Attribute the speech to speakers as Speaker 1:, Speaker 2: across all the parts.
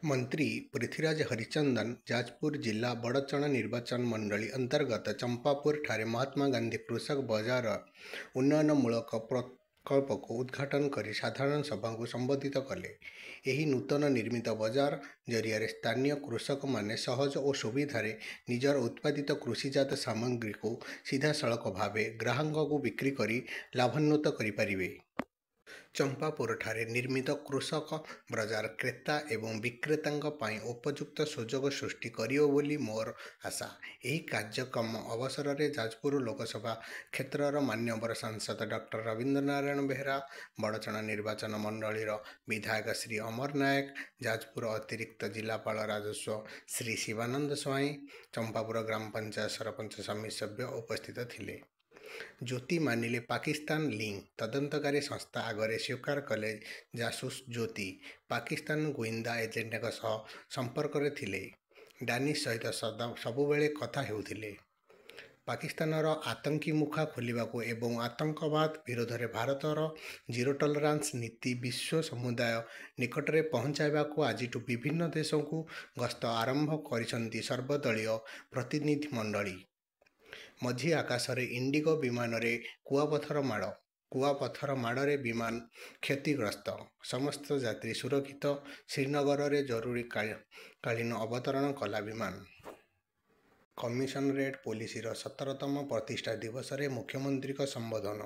Speaker 1: ମନ୍ତ୍ରୀ ପୃଥ୍ୱୀରାଜ ହରିଚନ୍ଦନ ଯାଜପୁର ଜିଲ୍ଲା ବଡ଼ଚଣା ନିର୍ବାଚନ ମଣ୍ଡଳୀ ଅନ୍ତର୍ଗତ ଚମ୍ପାପୁରଠାରେ ମହାତ୍ମା ଗାନ୍ଧୀ କୃଷକ ବଜାର ଉନ୍ନୟନମୂଳକ ପ୍ରକଳ୍ପକୁ ଉଦ୍ଘାଟନ କରି ସାଧାରଣ ସଭାକୁ ସମ୍ବୋଧିତ କଲେ। ଏହି ନୂତନ ନିର୍ମିତ ବଜାର ଜରିଆରେ ସ୍ଥାନୀୟ କୃଷକମାନେ ସହଜ ଓ ସୁବିଧାରେ ନିଜର ଉତ୍ପାଦିତ କୃଷିଜାତ ସାମଗ୍ରୀକୁ ସିଧାସଳଖ ଭାବେ ଗ୍ରାହକଙ୍କୁ ବିକ୍ରି କରି ଲାଭାନ୍ୱିତ କରିପାରିବେ। ଚମ୍ପାପୁରଠାରେ ନିର୍ମିତ କୃଷକ ବଜାର କ୍ରେତା ଏବଂ ବିକ୍ରେତାଙ୍କ ପାଇଁ ଉପଯୁକ୍ତ ସୁଯୋଗ ସୃଷ୍ଟି କରିବ ବୋଲି ମୋର ଆଶା। ଏହି କାର୍ଯ୍ୟକ୍ରମ ଅବସରରେ ଯାଜପୁର ଲୋକସଭା କ୍ଷେତ୍ରର ମାନ୍ୟବର ସାଂସଦ ଡକ୍ଟର ରବୀନ୍ଦ୍ର ନାରାୟଣ ବେହେରା, ବଡ଼ଚଣା ନିର୍ବାଚନ ମଣ୍ଡଳୀର ବିଧାୟକ ଶ୍ରୀ ଅମର ନାୟକ, ଯାଜପୁର ଅତିରିକ୍ତ ଜିଲ୍ଲାପାଳ ରାଜସ୍ୱ ଶ୍ରୀ ଶିବାନନ୍ଦ ସ୍ୱାଇଁ, ଚମ୍ପାପୁର ଗ୍ରାମ ପଞ୍ଚାୟତ ସରପଞ୍ଚ ସମିତି ସଭ୍ୟ ଉପସ୍ଥିତ ଥିଲେ। ଜ୍ୟୋତି ମାନିଲେ ପାକିସ୍ତାନ ଲିଙ୍କ୍, ତଦନ୍ତକାରୀ ସଂସ୍ଥା ଆଗରେ ସ୍ୱୀକାର କଲେ ଜାସୁସ ଜ୍ୟୋତି ପାକିସ୍ତାନ ଗୁଇନ୍ଦା ଏଜେଣ୍ଟଙ୍କ ସହ ସମ୍ପର୍କରେ ଥିଲେ। ଡାନିଶ ସହିତ ସବୁବେଳେ କଥା ହେଉଥିଲେ। ପାକିସ୍ତାନର ଆତଙ୍କୀ ମୁଖା ଖୋଲିବାକୁ ଏବଂ ଆତଙ୍କବାଦ ବିରୋଧରେ ଭାରତର ଜିରୋ ଟଲରାନ୍ସ ନୀତି ବିଶ୍ୱ ସମୁଦାୟ ନିକଟରେ ପହଞ୍ଚାଇବାକୁ ଆଜିଠୁ ବିଭିନ୍ନ ଦେଶକୁ ଗସ୍ତ ଆରମ୍ଭ କରିଛନ୍ତି ସର୍ବଦଳୀୟ ପ୍ରତିନିଧିମଣ୍ଡଳୀ। ମଝି ଆକାଶରେ ଇଣ୍ଡିଗୋ ବିମାନରେ କୁଆପଥର ମାଡ଼। କୁଆପଥର ମାଡ଼ରେ ବିମାନ କ୍ଷତିଗ୍ରସ୍ତ। ସମସ୍ତ ଯାତ୍ରୀ ସୁରକ୍ଷିତ। ଶ୍ରୀନଗରରେ ଜରୁରୀକାଳୀନ ଅବତରଣ କଲା ବିମାନ। କମିଶନରେଟ୍ ପୋଲିସର 17ତମ ପ୍ରତିଷ୍ଠା ଦିବସରେ ମୁଖ୍ୟମନ୍ତ୍ରୀଙ୍କ ସମ୍ବୋଧନ।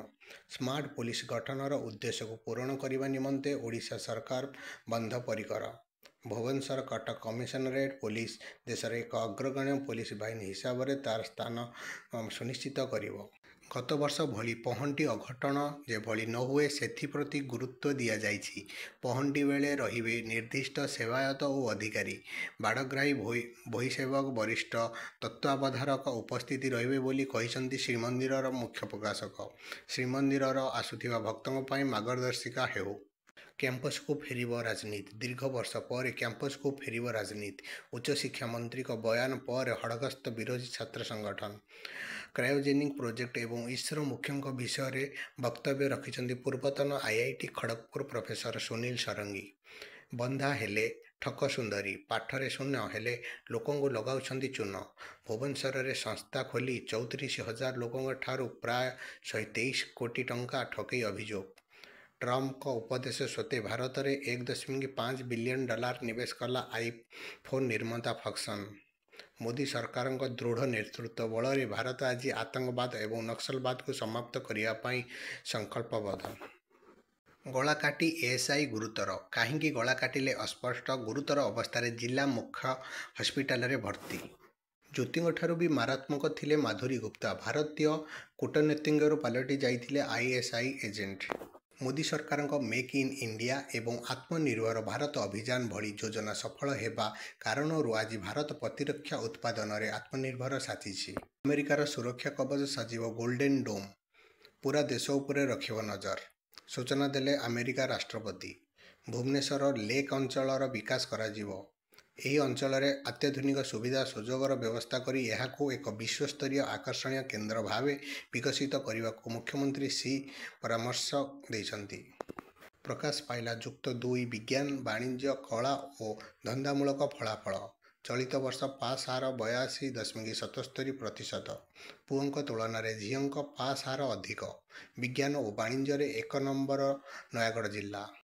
Speaker 1: ସ୍ମାର୍ଟ ପୋଲିସ ଗଠନର ଉଦ୍ଦେଶ୍ୟକୁ ପୂରଣ କରିବା ନିମନ୍ତେ ଓଡ଼ିଶା ସରକାର ବଦ୍ଧପରିକର। ଭୁବନେଶ୍ୱର କଟକ କମିଶନରେଟ୍ ପୋଲିସ ଦେଶର ଏକ ଅଗ୍ରଗଣ୍ୟ ପୋଲିସ ବାହିନୀ ହିସାବରେ ତାର ସ୍ଥାନ ସୁନିଶ୍ଚିତ କରିବ। ଗତବର୍ଷ ଭଳି ପହଣ୍ଡି ଅଘଟଣ ଯେଭଳି ନହୁଏ ସେଥିପ୍ରତି ଗୁରୁତ୍ୱ ଦିଆଯାଇଛି। ପହଣ୍ଡି ବେଳେ ରହିବେ ନିର୍ଦ୍ଦିଷ୍ଟ ସେବାୟତ ଓ ଅଧିକାରୀ। ବାଡ଼ଗ୍ରାହୀ, ଭୋଇ ସେବକ, ବରିଷ୍ଠ ତତ୍ତ୍ୱାବଧାରକ ଉପସ୍ଥିତ ରହିବେ ବୋଲି କହିଛନ୍ତି ଶ୍ରୀମନ୍ଦିରର ମୁଖ୍ୟ ପ୍ରଶାସକ। ଶ୍ରୀମନ୍ଦିର ଆସୁଥିବା ଭକ୍ତଙ୍କ ପାଇଁ ମାର୍ଗଦର୍ଶିକା ହେଉ। କ୍ୟାମ୍ପସକୁ ଫେରିବ ରାଜନୀତି। ଦୀର୍ଘ ବର୍ଷ ପରେ କ୍ୟାମ୍ପସକୁ ଫେରିବ ରାଜନୀତି। ଉଚ୍ଚଶିକ୍ଷା ମନ୍ତ୍ରୀଙ୍କ ବୟାନ ପରେ ହଡଗସ୍ତ ବିରୋଧୀ ଛାତ୍ର ସଂଗଠନ। କ୍ରାୟୋଜେନିକ୍ ପ୍ରୋଜେକ୍ଟ ଏବଂ ଇସ୍ରୋ ମୁଖ୍ୟଙ୍କ ବିଷୟରେ ବକ୍ତବ୍ୟ ରଖିଛନ୍ତି ପୂର୍ବତନ ଆଇଆଇଟି ଖଡ଼ଗପୁର ପ୍ରଫେସର ସୁନୀଲ ଷଡ଼ଙ୍ଗୀ। ବନ୍ଧା ହେଲେ ଠକ ସୁନ୍ଦରୀ। ପାଠରେ ଶୂନ୍ୟ, ହେଲେ ଲୋକଙ୍କୁ ଲଗାଉଛନ୍ତି ଚୂନ। ଭୁବନେଶ୍ୱରରେ ସଂସ୍ଥା ଖୋଲି 34 ହଜାର ଲୋକଙ୍କଠାରୁ ପ୍ରାୟ 123 କୋଟି ଟଙ୍କା ଠକେଇ ଅଭିଯୋଗ। ଟ୍ରମ୍ପଙ୍କ ଉପଦେଶ ସତ୍ତ୍ୱେ ଭାରତରେ 1.5 ବିଲିୟନ ଡଲାର ନିବେଶ କଲା ଆଇଫୋନ୍ ନିର୍ମାତା ଫକ୍ସକନ୍। ମୋଦି ସରକାରଙ୍କ ଦୃଢ଼ ନେତୃତ୍ୱ ବଳରେ ଭାରତ ଆଜି ଆତଙ୍କବାଦ ଏବଂ ନକ୍ସଲବାଦକୁ ସମାପ୍ତ କରିବା ପାଇଁ ସଂକଳ୍ପବଦ୍ଧ। ଗଳା କାଟି ଏଏସ୍ଆଇ ଗୁରୁତର। କାହିଁକି ଗଳା କାଟିଲେ ଅସ୍ପଷ୍ଟ, ଗୁରୁତର ଅବସ୍ଥାରେ ଜିଲ୍ଲା ମୁଖ୍ୟ ହସ୍ପିଟାଲରେ ଭର୍ତ୍ତି। ଜ୍ୟୋତିଙ୍କଠାରୁ ବି ମାରାତ୍ମକ ଥିଲେ ମାଧୁରୀ ଗୁପ୍ତା, ଭାରତୀୟ କୂଟନୀତିଜ୍ଞରୁ ପାଲଟି ଯାଇଥିଲେ ଆଇଏସଆଇ ଏଜେଣ୍ଟ। ମୋଦି ସରକାରଙ୍କ ମେକ୍ ଇନ୍ ଇଣ୍ଡିଆ ଏବଂ ଆତ୍ମନିର୍ଭର ଭାରତ ଅଭିଯାନ ଭଳି ଯୋଜନା ସଫଳ ହେବା କାରଣରୁ ଆଜି ଭାରତ ପ୍ରତିରକ୍ଷା ଉତ୍ପାଦନରେ ଆତ୍ମନିର୍ଭର ସାଜିଛି। ଆମେରିକାର ସୁରକ୍ଷା କବଚ ସାଜିବ ଗୋଲ୍ଡେନ ଡୋମ୍, ପୂରା ଦେଶ ଉପରେ ରଖିବ ନଜର। ସୂଚନା ଦେଲେ ଆମେରିକା ରାଷ୍ଟ୍ରପତି। ଭୁବନେଶ୍ୱର ଲେକ୍ ଅଞ୍ଚଳର ବିକାଶ କରାଯିବ। ଏହି ଅଞ୍ଚଳରେ ଅତ୍ୟାଧୁନିକ ସୁବିଧା ସୁଯୋଗର ବ୍ୟବସ୍ଥା କରି ଏହାକୁ ଏକ ବିଶ୍ୱସ୍ତରୀୟ ଆକର୍ଷଣୀୟ କେନ୍ଦ୍ର ଭାବେ ବିକଶିତ କରିବାକୁ ମୁଖ୍ୟମନ୍ତ୍ରୀ ଶ୍ରୀ ପରାମର୍ଶ ଦେଇଛନ୍ତି। ପ୍ରକାଶ ପାଇଲା ଯୁକ୍ତ ଦୁଇ ବିଜ୍ଞାନ, ବାଣିଜ୍ୟ, କଳା ଓ ଧନ୍ଦାମୂଳକ ଫଳାଫଳ। ଚଳିତ ବର୍ଷ ପାସ୍ ହାର 82.77%। ପୁଅଙ୍କ ତୁଳନାରେ ଝିଅଙ୍କ ପାସ୍ ହାର ଅଧିକ। ବିଜ୍ଞାନ ଓ ବାଣିଜ୍ୟରେ ଏକ ନମ୍ବର ନୟାଗଡ଼ ଜିଲ୍ଲା।